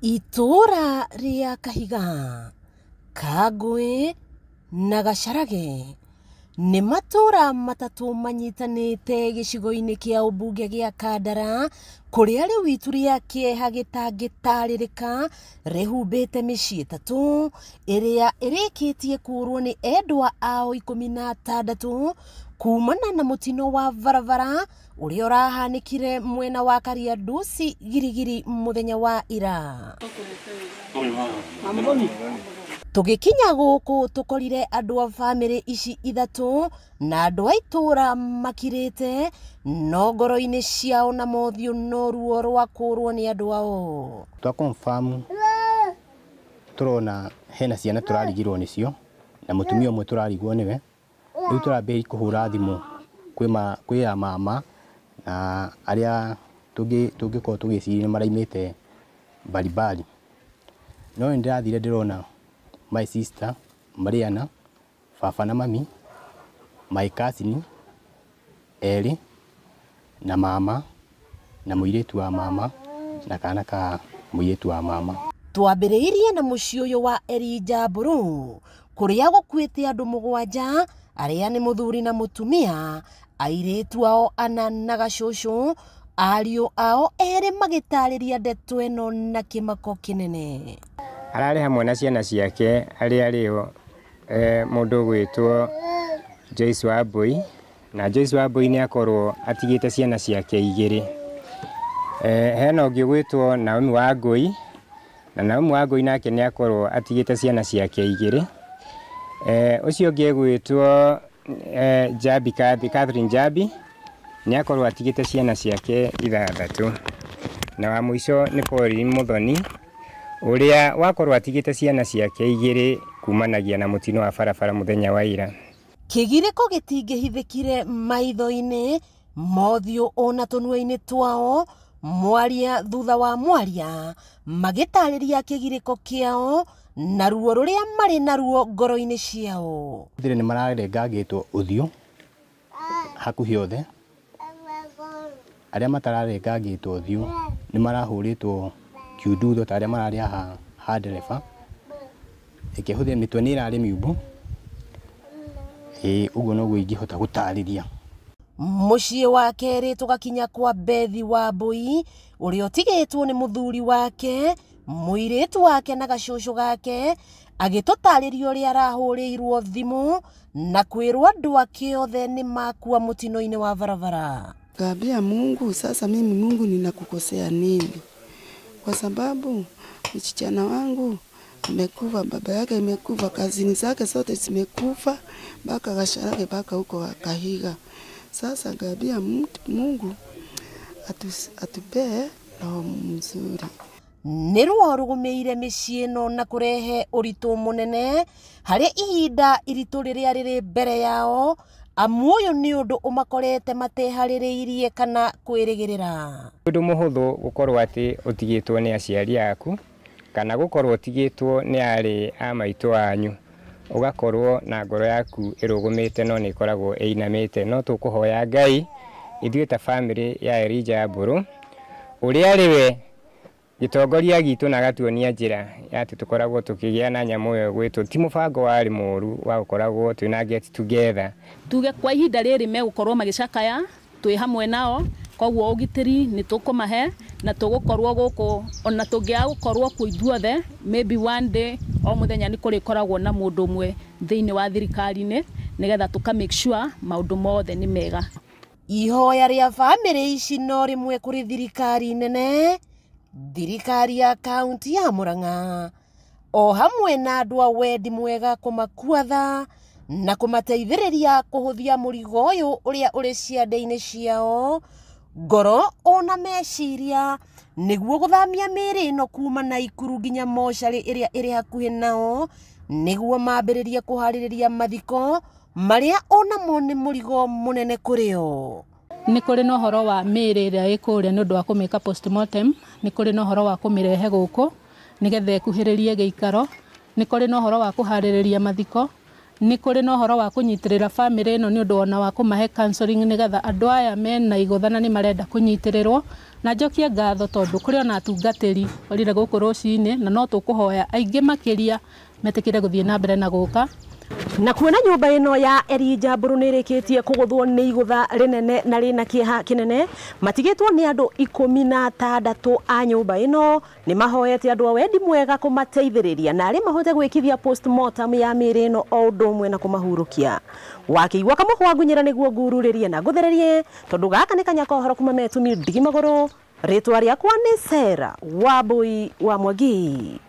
Itũũra rĩa Kahiga, Kangũĩ na Gacarage nĩ matũũra matatũ manyitanĩte gĩcigo-inĩ kĩa ũmbunge gĩa Kandara, kũrĩa rĩu itu rĩa kĩeha gĩtangĩtarĩrĩka rĩhumbĩte mĩciĩ ĩtatũ ĩrĩa ĩrĩkĩtie kũũrwo nĩ endwa ao 16 kumana na mũtino wa barabara ũrĩa ũrahanĩkire mwena wa Kariandusi Girigiri mũthenya wa ira. Tũgĩkinya gũkũ tũkorire andũ a bamĩrĩ ici ithatũ na andũ a itũũra makirĩte, no ngoro-inĩ ciao na mothiũ no ruo rwa kũũrwo nĩ andũ ao. Twa confirm tũrona hena ciana tũrarigirwo nĩcio na mũtumia ũmwe tũrarigwo nĩwe. Rĩu tũrambĩrĩria kũhũra thimũ kwĩ ya mama na arĩa tũngĩkorwo tũgĩciria nĩ maraimĩte mbalimbali. No nĩ ndĩrathire ndĩrona my sister Mariana, baba na mami, my cousin erĩ na mama na mũirĩtu wa mama na kana ka mũirĩtu wa mama. Twambĩrĩirie na mũciĩ ũyũ wa Elijah Mbũrũ kũrĩa gũkuĩte andũ 7 arĩa nĩ mũthuri na mũtumia, airĩtu ao 4 na gacũcũ, ariũ ao 2 magĩtarĩria ndeto ĩno na kĩmako kĩnene. Ararĩ hamwe na ciana ciake arĩa arĩo mũndũ ũgwĩtwo Joyce Wambui, na Joyce Wambui nĩ akorwo atigĩte ciana ciake 2. Hena ũngĩ ũgwĩtwo Naomi Wangui, na Naomi Wangui nake nĩ akorwo atigĩte ciana ciake 2. Ũcio ũngĩ ũgwĩtwo Jabi Catherine Jabi nĩ akorwo atigĩte ciana ciake 6. Na wa mũico nĩ Pauline Muthoni ũrĩa wakorwo atigĩte ciana ciake 2 kumanagia na mũtino wa barabara mũthenya wa ira. Kĩgirĩko gĩtingĩhithĩkire maitho-inĩ, mothiũ ona tũnua-inĩ twao, mwaria thutha wa mwaria magĩtarĩria kĩgirĩko kĩao na ruo rũrĩa marĩ naruo ngoro-inĩ ciao. Thire nĩ mararengangĩtwo ũthiũ hakuhĩ othe, arĩa matararengangĩtwo ũthiũ nĩ marahũrĩtwo kiundutho ta arĩa mararĩ haha ha ndereba. Ĩkĩhũthĩra mĩtwe nĩ ĩrarĩ miumbu. Ũguo noguo ingĩhota gũtarĩria. Mũciĩ wa kerĩ tũgakinya kwa Bethi Wambui ũrĩa ũtigĩtwo nĩ mũthuri wake, mũirĩtu wake na gacũcũ gake, agĩtũtarĩria ũrĩa arahũrĩirwo thimũ na kwĩrwo andũ ake othe nĩ makua mũtino-inĩ wa barabara. Kaambia Mungu, sasa mimi Mungu ninakukosea nini? Kwa sababu msichana wangu amekufa, baba yake amekufa, kazini zake zote zimekufa, mpaka Gasharage mpaka huko Kahiga. Sasa kaambia Mungu atupee roho mzuri. Nĩ ruo rũgũmĩire mĩciĩ ĩno na kũrehe ũritũ mũnene harĩ ihinda iritũ rĩrĩa rĩrĩ mbere yao, amu ũyũ nĩ ũndũ ũmakorete mateharĩrĩirie kana kwĩrĩgĩrĩra. Ũndũ mũhũthũ gũkorwo atĩ ũtigĩtwo nĩ aciari aku kana gũkorwo ũtigĩtwo nĩ arĩ a maitũ anyu, ũgakorwo na ngoro yaku ĩrũgũmĩte no nĩ ĩkoragwo ĩinamĩte. No tũkũhoya Ngai ithuĩ ta bamĩrĩ ya Elijah Mbũrũ ũrĩa arĩ we gĩtongoria gitũ na agatuonia njĩra ya atĩ tũkoragwo tũkĩgĩa na nyamũ ĩyo ĩgwĩtwo ti mũbango warĩ mũru wa gũkoragwo twĩna get together. Tuge kwa ihinda rĩrĩ megũkorwo magĩcakaya twĩ hamwe nao, koguo ũgitĩri nĩ tũkũmahe na tũgũkorwo gũkũ ona tũngĩaga gũkorwo kuo ithuothe, maybe one day o mũthenya nĩ kũrĩkoragwo na mũndũ ũmwe thĩinĩ wa thirikari-inĩ nĩgetha tũka make sure maũndũ mothe nĩ mega. Ihoya rĩa bamĩrĩ ici no rĩmwe kũrĩ thirikari nene, thirikari ya kaunti ya Murang'a o hamwe na andũ a wendi mwega kũmakua tha na kũmateithĩrĩria kũhũthia mũrigo ũyũ ũrĩa ũrĩ ciande-inĩ ciao, ngoro ona meciria, nĩguo gũthamia mĩĩrĩ ĩno kuma Naikuru nginya mocarĩ ĩrĩa ĩrĩ hakuhĩ nao, nĩguo mambĩrĩrie kũharĩrĩria mathiko marĩa onamo nĩ mũrigo mũnene kũrĩ o. Nĩ kũrĩ na ũhoro wa mĩĩrĩ ĩrĩa ĩ kũrĩa nĩ ũndũ wa kũmĩka postmortem, nĩ kũrĩ na ũhoro wa kũmĩrehe gũkũ nĩgetha ĩkuhĩrĩrie gĩikaro, nĩ kũrĩ na ũhoro wa kũharĩrĩria mathiko, Nĩ kũrĩ na ũhoro wa kũnyitĩrĩra bamĩrĩ ĩno nĩ ũndũ ona wa kũmahe counseling nĩgetha andũ aya mena igũtha na nĩ marenda kũnyitĩrĩrwo. Na njokie ngatho tondũ kũrĩ ona atungatĩri orire gũkũ rũcinĩ, na no tũkũhoya aingĩ makĩria metĩkĩre gũthiĩ na mbere na gũka. Na kuona nyũmba ĩno ya Elijah Mbũrũ nĩ ĩrĩkĩtie kũgũthwo nĩ igũtha rĩnene na rĩna kĩeha kĩnene, matigĩtwo nĩ andũ 16 a nyũmba ĩno nĩ mahoete andũ a wendi mwega kũmateithĩrĩria na arĩ mahote gwĩkithia postmortem ya mĩĩrĩ ĩno o ũndũ ũmwe na kũmahurũkia. Wakĩigua kamũhwa ngunyĩra nĩguo ngururĩrie na ngũthererie, tondũ gaka nĩ kanya kohoro kuma metumi ndigi magũrũ. Rĩtwa rĩakwa nĩ Sarah Wambui wa Mwangi.